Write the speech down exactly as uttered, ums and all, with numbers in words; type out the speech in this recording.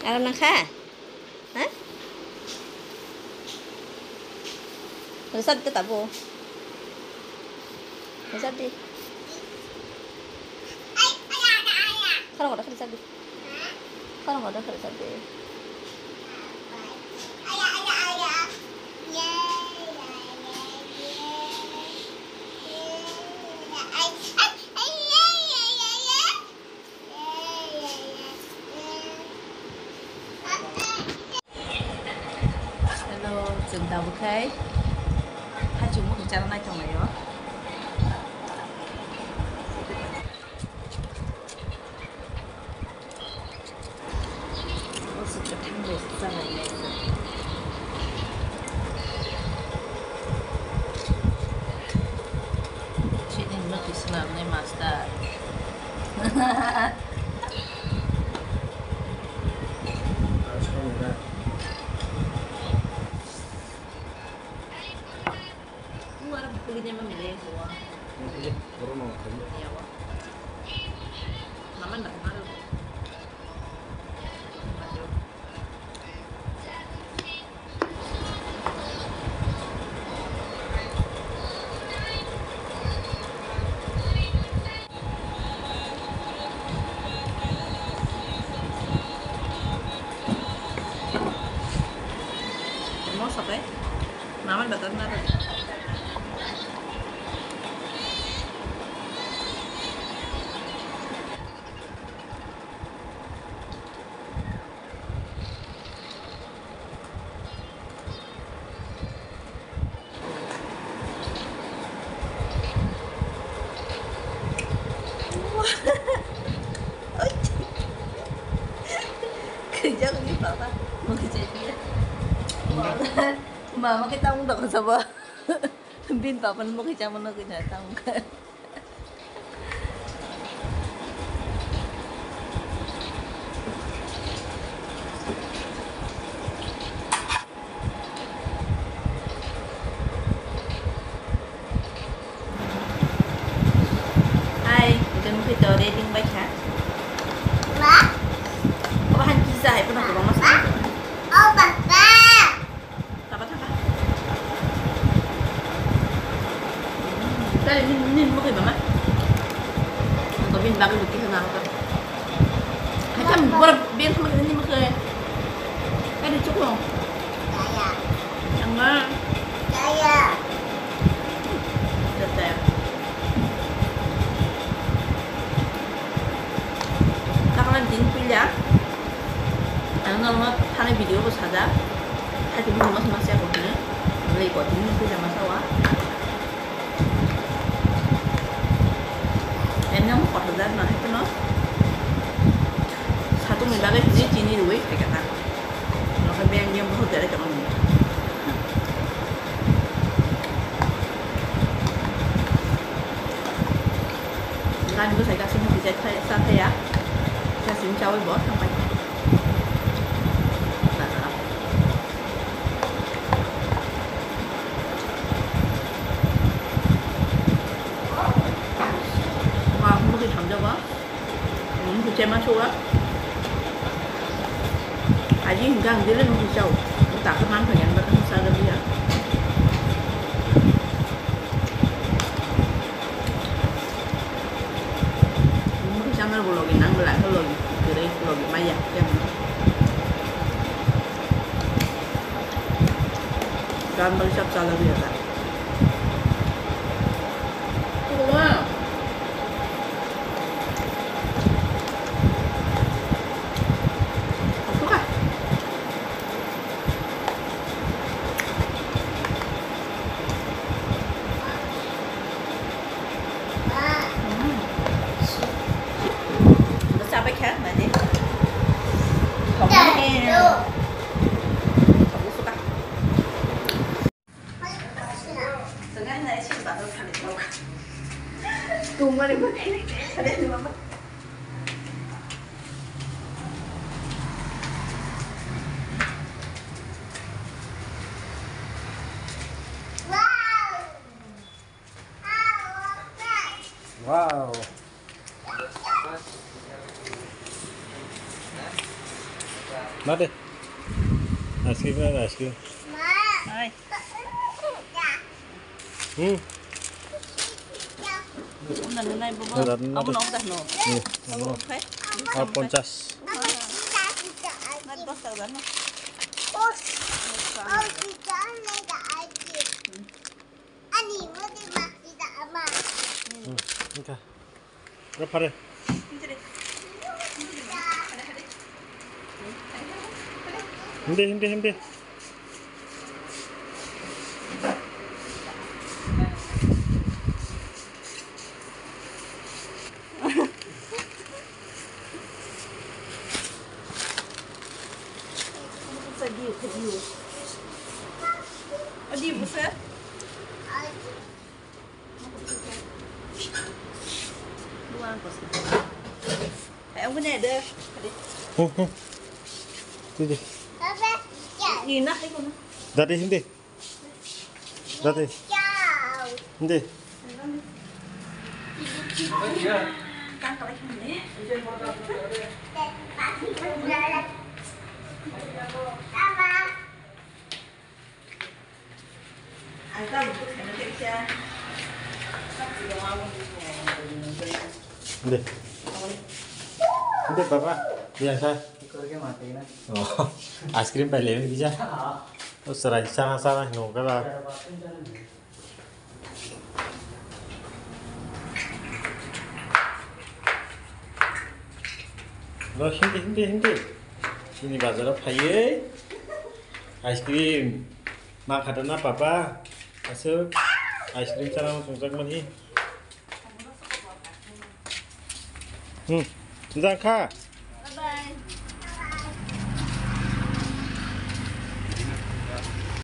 Aro nang kha? Ha? Resap de tabo. Resap de. Khorang kotor resap de. Khorang kotor resap de. Hello, chwng tabuk khai hachwk mukhuchana naithok naio. O swk kwthang bai swk cha lai nai. Chini no kisnam nai master. Ung aro bukuli de ma mile ko. Oro no thai. Yawa. Mama ndak maro. Moso kai. Mama batat na. Kejak ni papa, mau kejak dia. Mama kita undang sama. Bin papa mau kejak mana kejak tahu kan? Hai, ujung video reading baikha. Wa? Obo han kisa hai phano kwbangma sa. Oh, papa. Taba taba. Tadi nin nin mukhi mama. Ang bin bagwi luti hana ako. Hacham borok ben sama nin mukhi. Tadi cukup. Jaya. Yang mana? Jaya. Jaya. Takla din pila. Ang normal thani video ko saja. Thati mo mas mas ya ko ne. Lei ko din pila mas awa. Em nang ko saja na hai no. Satu ni bagai chini chini ruwe kata. Noka beng yang bahut jare tong. Gan bwsai kaisa mukti chai thai, cha thaya. Kaisa chawi bo thang pai. Wa mukti thang jago. Hmm, huchai ma suwa. Aji hingka ang dili no huchao. Takhe man phai ang bakha sa ga biya. Mukti chamar bo logi nang bela ko logi kere logi maya. Gan bali sab chala biya ta. Wow. Suka. Hmm. Ito sabay ka, mali. Suka. Wow. Mate. Ice cream na ice cream. Ai. Hmm. Una nunai bobo. Ada nunai. Amo nok dah no. Hmm. Amo nok khai. Ah, ponchas. Mat bos tak dah no. Hmm. Engka. Ora phare. Hindi, hindi, hindi. Adi busa. Buang kos. Eh, aku ni ada. Hmm, hmm. Sini. Ini nak aku nak. Dari sini. Dati. Hindi. Hindi. Hindi, papa. Biasa. Oh, ice cream pai lebe kisa. Oh, serai sana sana nungkara. Lo, hindi, hindi, hindi. Ini bazar phaiye. Ice cream. Ma khata na papa. Asuk. Ice cream sana sungsak mani. Hmm. Jang kha.